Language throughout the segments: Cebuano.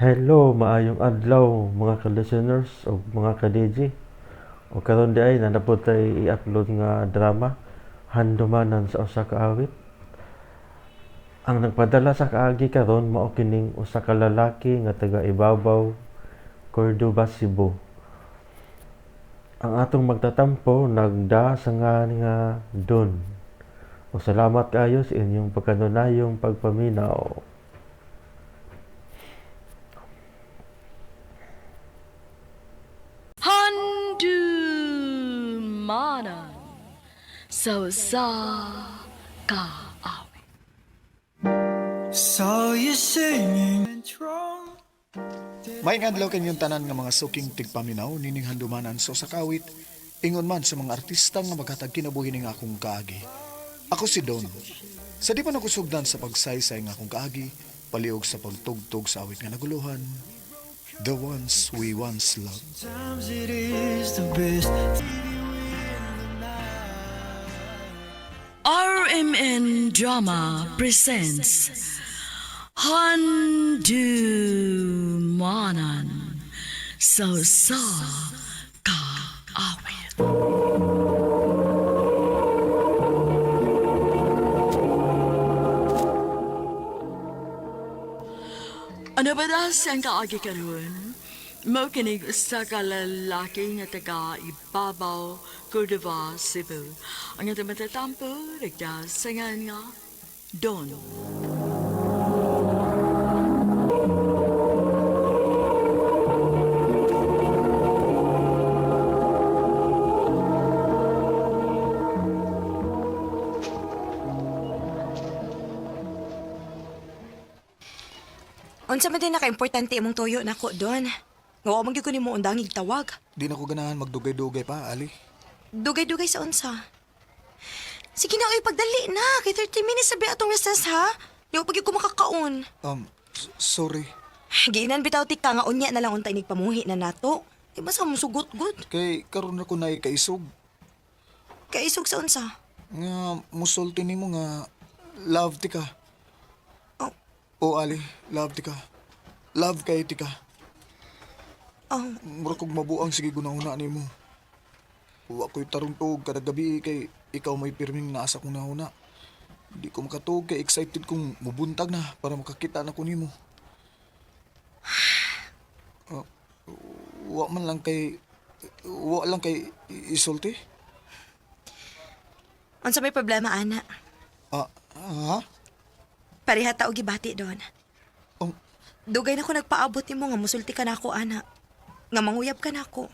Hello, maayong adlaw mga ka-listeners o mga ka-DJ. O karon di ay nanapod tay i-upload nga drama Handumanan sa usa ka awit. Ang nagpadala sa kaagi karon mao kining usa ka lalaki nga taga Ibabaw, Cordoba, Cebu. Ang atong magtatampo nagda sa nga nga Don. O salamat kaayo sa inyong pagkanunayong pagpaminaw. Handumanan sa usa ka awit. Saw you singing wrong. Maayong adlaw kanyong tanan nga mga suking tigpaminaw nining handumanan sa usa ka awit, ingon man sa mga artista nga maghatag kinabuhi ning akong kaagi. Ako si Don. Sa di pa nakusugdan sa pagsaysay nga akong kaagi, paliog sa pagtugtog sa awit nga naguluhan, The Ones We Once Loved. Sometimes it is the best. RMN Drama presents Handumanan sa usa ka awit. Ano ba na siyang kaagi karon? Mao kinig usa ka lalaki nga taga Ibabaw, Cordova, Cebu. Ang atong matatampo, nagdasangan nga Don. Unsa man din naka-importante imong tuyo nako Don. Nga wa man gyud ko nimo undangig tawag. Di na ko ganahan magdugay-dugay pa, Ali. Dugay-dugay sa unsa. Sige na, oy, pagdali na. Kay 30 minutes sabi atong recess, ha? Di ko pag ko makakaon. Sorry. Giinan bitaw tika nga unya na lang unta inig pamuhi na nato. Di ba sa mong sugot-gut? Kay karon na ko naay kaisog. Kaisog sa unsa. Nga musulti nimo nga love ti ka. Oh. O Ali, love ti ka. Love kay ti ka. Oh, Mura kog mabuang sige gunahuna nimo. Wa ko'y tarong tuog kada gabi kay ikaw may pirming naasa kong nahuna. Di ko makatuog kay excited kong mubuntag na para makakita na ko nimo. Ah, wa man lang kay wa lang kay isulti. unsa may problema, ana? Ah, ha? Pareha ta og gibati, Don. Oh, Dugay na ko nagpaabot nimo nga musulti ka nako, ana. Nga manguyab ka nako.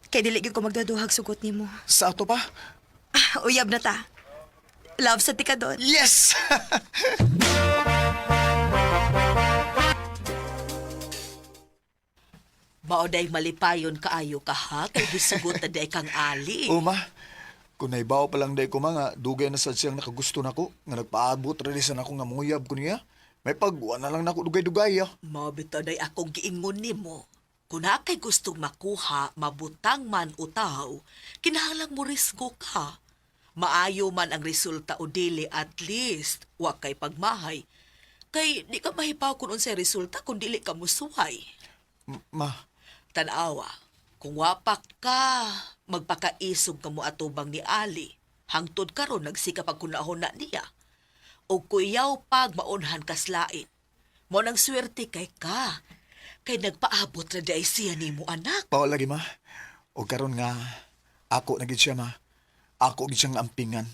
Kay dili gyud ko magduduhag sugot nimo. Sa ato pa? Ah, uyab na ta. Love sa tika doon. Yes! Mao day malipayon kaayo ka ha kay gisugot na day kang Ali. Uma, kung naibaw pa lang day ko mga, dugay na sad siyang nakagusto nako, nga nagpaabot ra sa nako nga manguyab ko niya. May pagwa na lang nako dugay-dugay ah. Mao bitaw day akong giingon nimo. Kung na kay gustong makuha, mabutang man o taw, kinahanglang mo risgo ka. Maayo man ang resulta o dili, at least wa kay pagmahay. Kay di ka mahipaw kung unsay resulta kung dili ka musuway. Ma, Tanawa, kung wapak ka, magpakaisog ka mo atubang ni Ali. Hangtod karon nagsikap ang kunahon na niya. O kuyaw pag maunhan kaslain. Mo nang swerte kay ka. Kay nagpaabot ra di ay siya nimo anak. pao lagi ma. O karon nga ako na gid siya ma. Ako gid siyang ampingan.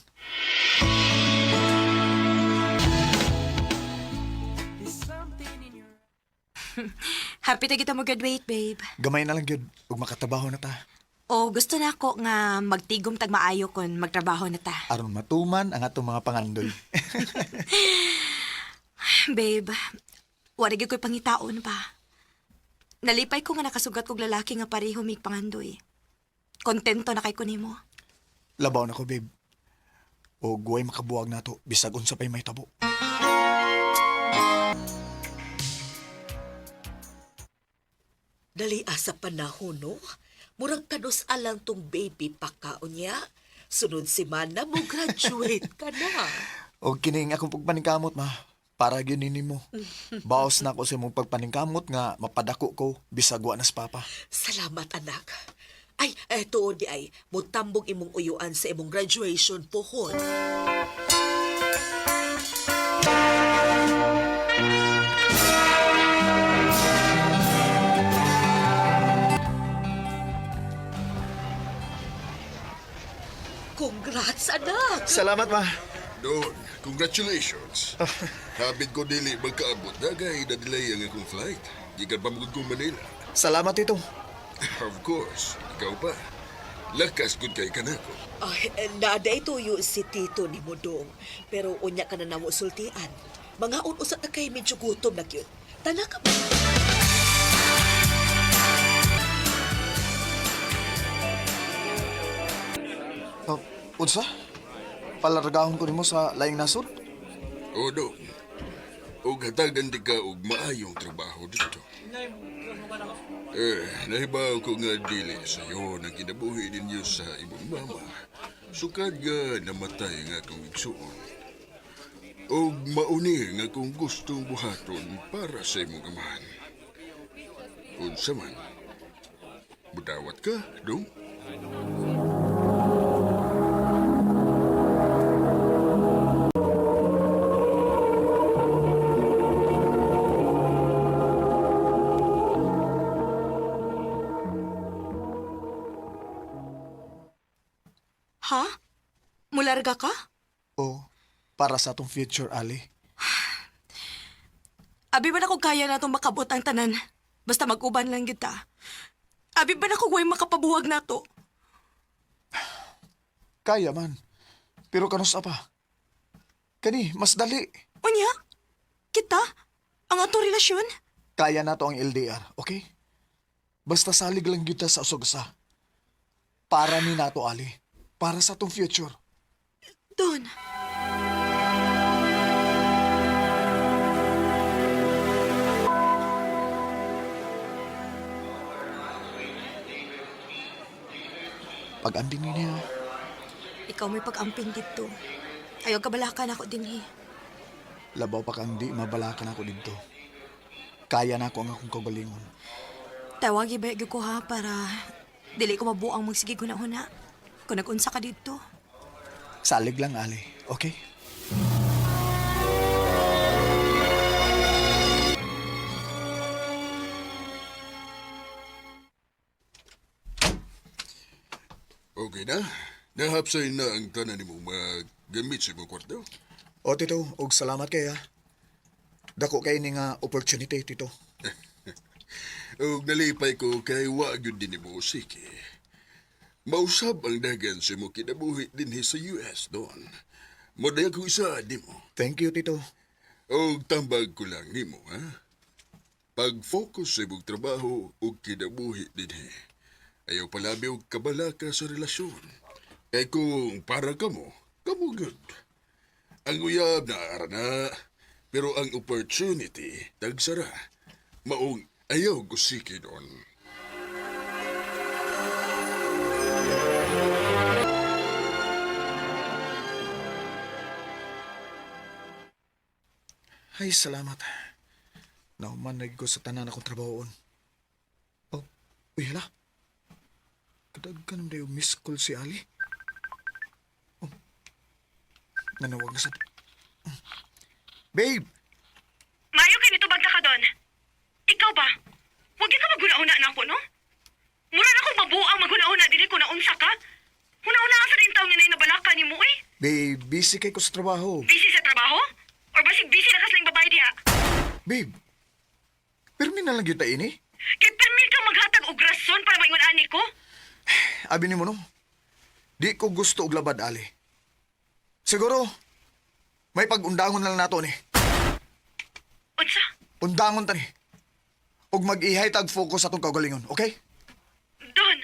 Happy ta kita mo graduate, babe. Gamay na lang gyud ug makatrabaho na ta. O gusto na ako nga magtigom tag maayo kon magtrabaho na ta. Aron matuman ang atong mga pangandoy. Babe, wala gyud ko'y pangitaon pa. Nalipay ko nga nakasugat kog lalaki nga pareho mig pangandoy. Kontento na kay ko nimo. Labaw na ko, babe. O guway makabuwag nato bisag unsa pay may tabo. Dali asa panahon no. Murag kanus alang tong baby pa ka unya. Sunod semana mo graduate ka na. O kining akong pagpaningkamot ma. Para gyud ni nimo. Baos na ako sa imong pagpaningkamot nga mapadako ko bisag wa nas papa. Salamat, anak. Ay, tuod di ay, mutambog imong uyuan sa imong graduation pohon. Congrats, anak! Salamat, ma. Don, congratulations. Habit ko dili magkaabot na kay na-delay ang akong flight. Gikan pa magud kong Manila. Salamat, tito. Of course, ikaw pa. Lakas gud kay kanako. Ay, naaday tuyo si Tito ni Modong. Pero unya ka na namo sultian. Mga usa ta kay medyo gutom na gyud. Tana ka ba? Oh, unsa? Palargahon ko nimo sa laing nasod? O Don, og hatagan di ka og maayong trabaho dito. Eh, nahibaw ko nga dili sayo nang kinabuhi ninyo sa imong mama. Sukad nga namatay nga akong igsuon. Og mauni nga akong gustong buhaton para sa imong amahan. Unsa man, budawat ka, dong? Ha? Mularga ka? Oh, para sa atong future, Ali. Abi ba na kung kaya natong makabot ang tanan? Basta mag-uban lang kita. Abi ba na kung way makapabuwag nato? Kaya man. Pero kanusa pa? Kani, mas dali. Unya? Kita? Ang atong relasyon? Kaya nato ang LDR, okay? Basta salig lang gyud ta sa usog-usa. Para ni nato, Ali. Para sa atong future. Don. Pag-anding ni niya, Ikaw may pag-amping dito. Ayaw kabalakan ako din eh. labaw pa kang di mabalakan ako dito. Kaya na ako ang akong kaugalingon. Tawag iba ko ha para dili ko mabuang magsige huna-huna. Kung nag-unsa ka dito. Salig lang, Ali. Okay? Okay na? Nahapsay na ang tanan nimo magamit sa imong kwarto. O, Tito, og salamat kay ha. Dako kay ni nga opportunity, Tito. Ug nalipay ko kay wa gyud din nimo usiki. Mausab ang dagan sa imong kinabuhi dinhi sa US don. Modaya ko isa nimo. Thank you, Tito. Og tambag ko lang nimo, ha? Pag-focus sa imong trabaho ug kinabuhi dinhi. Ayaw palabi og kabalaka sa relasyon. Kay kung para kamo, kamo gyud. Ang uyab na ara na, pero ang opportunity tagsara. Maong ayaw gusiki doon. Ay, salamat. Nauman na ko sa tanan akong trabahoon. Oh, uy, hala. Kadagkan na yung miss call si Ali. Oh, nanawag na sa... Babe! Mayo kay nito bagta ka doon. Ikaw ba? Huwag ka maghuna-huna na ako, no? Mura na akong mabuang maghuna-huna dili ko na unsa ka. Huna-huna ka sa rin taong nga nabalaka ni mo, eh. Babe, busy kay ko sa trabaho. Busy sa trabaho? Or basig busy na kaslang babae diha? Babe, pirmi na lang yun ta ini. Kay permi ka maghatag og rason para maingon ani ko? Abi ni mo no, di ko gusto og labad, Ali. Siguro, may pag-undangon na lang nato ni. Unsa? Undangon ta ni. Og mag-ihay tag focus atong kaugalingon, okay? Don.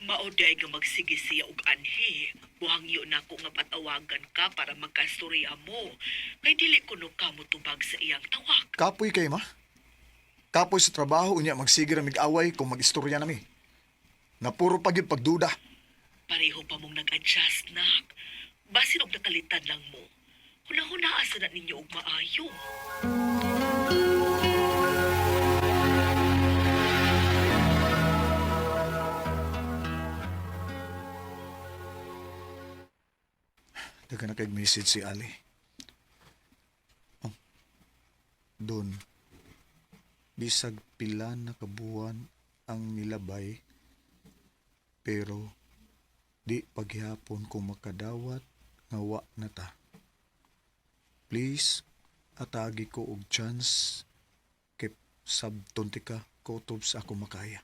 Maoday nga magsige siya og anhi. Buhangyo nako nga patawagan ka para magkastorya mo. Kay dili kuno ka motubag sa iyang tawag. Kapoy kay ma. Kapoy sa trabaho unya magsige ra mig-away kung mag-istorya nami. Nga puro pa gyud pagduda. Pareho pa mong nag-adjust, nak. Basin og nakalitan lang mo. Huna-huna asa na ninyo og maayo. Daga na kay message si Ali. Oh. Don. Bisag pila na kabuan ang nilabay, pero di paghihapon ko makadawat nga wa na ta. Please, atagi ko og chance kay sabton ti ka kutob sa ako makaya.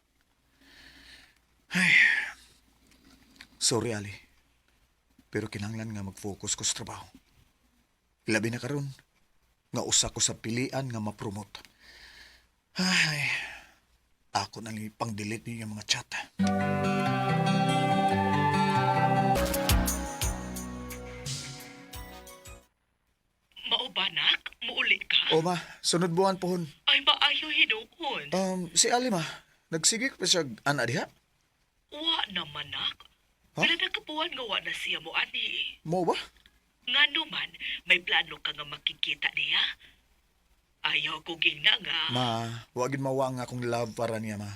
Ay, sorry Ali. Pero kinahanglan nga mag-focus ko sa trabaho. Labi na karon nga usa ko sa pilian nga ma-promote. Ay, ako na lang pang-delete niyo yung mga chat. Mao ba, nak? Muuli ka? O ma, sunod buwan pohon. Ay, maayo hinuon. Si Ali ma, nagsige pa siya ana diha? Wa naman, nak. Ha? Wala na kabuan nga wa na siya mo ani. Mo ba? Nga naman, may plano ka nga makikita niya. Ayaw ko gina nga. Ma, wa gid mawa nga akong love para niya ma.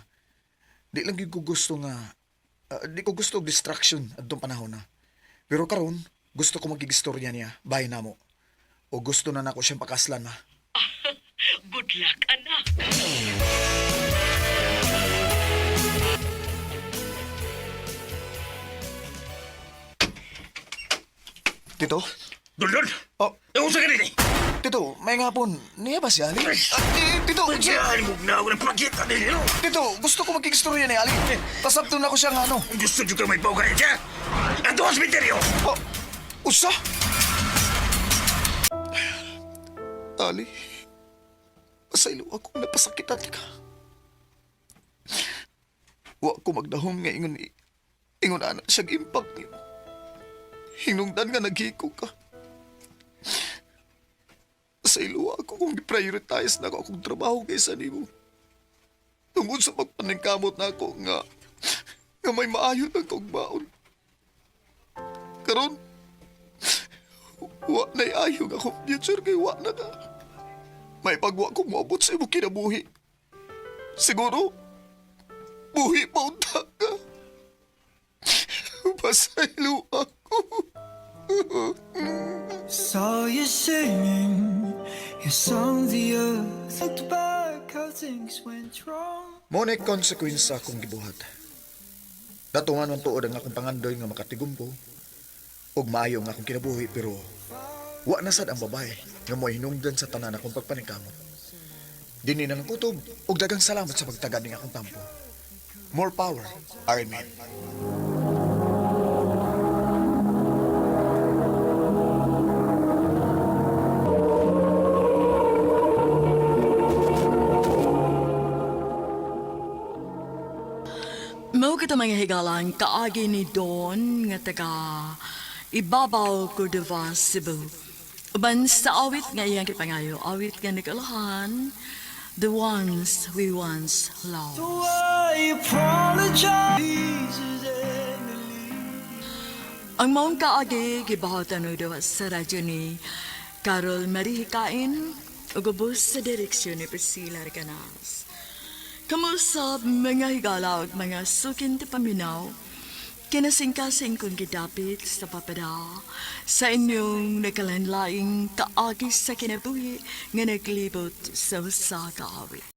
Di lang gyud ko gusto nga di ko gusto og distraction adtong panahon na. Pero karon, gusto ko magigistorya niya, bahay namo. O gusto na nako siyang pakaslan ma. Good luck, anak. Tito? Dundun! Oh, Eh, unsa ka nini? Tito, may nga po, niya ba si Ali? Ah, eh, Tito, Diyan mo na ako ng pagkita ninyo! Tito, gusto ko magigistorya ni Ali. Pasabto na ko siya nga ano. Gusto nyo ka may pawkain siya? Ato ang sementeryo! Oh, usa? Ali, pasaylo ako napasakitan ka. Wa ko magdahom nga ingon ingon ana siyang impact niyo. Hinungdan nga naghiko ka. Pasaylo ako kung gi-prioritize na ako akong trabaho kaysa nimo. Tungod sa pagpaningkamot na ako nga nga may maayo ng kaugmaon. Karon, wa na'y ayo nga akong future kay wa na ka. May pagwa ko moabot sa imong kinabuhi. Siguro, buhi pa unta ka. Pasaylo ako. Saw you singing your song the earth. Looked back how things went wrong. Mo na consequence sa akong gibuhat. Natungan man tuod ang akong pangandoy nga makatigom ko. Ug maayo ang akong kinabuhi pero wa na sad ang babae nga mo hinungdan sa tanan akong pagpaningkamot. Dinhi na lang kutob ug daghang salamat sa pagtagad ning akong tampo. More power, Iron Man. Mao kita mga higalan kaagi ni Don nga taga Ibabaw, Cordova, Cebu. Uban sa awit nga iyang gipangayo, awit nga nagalahan, The Ones We Once Loved. So I apologize. Jesus Emily. Ang maong kaagi gibahatan og dawa sa radyo ni Carol Marie Hikain ug ubos sa direksyon ni Priscilla Recanas. Kamusab mga higala ug mga sukin ti paminaw, kinasingkasing kong gidapit sa papada sa inyong nakalanlaing kaagi sa kinabuhi nga naglibot sa usa ka awit.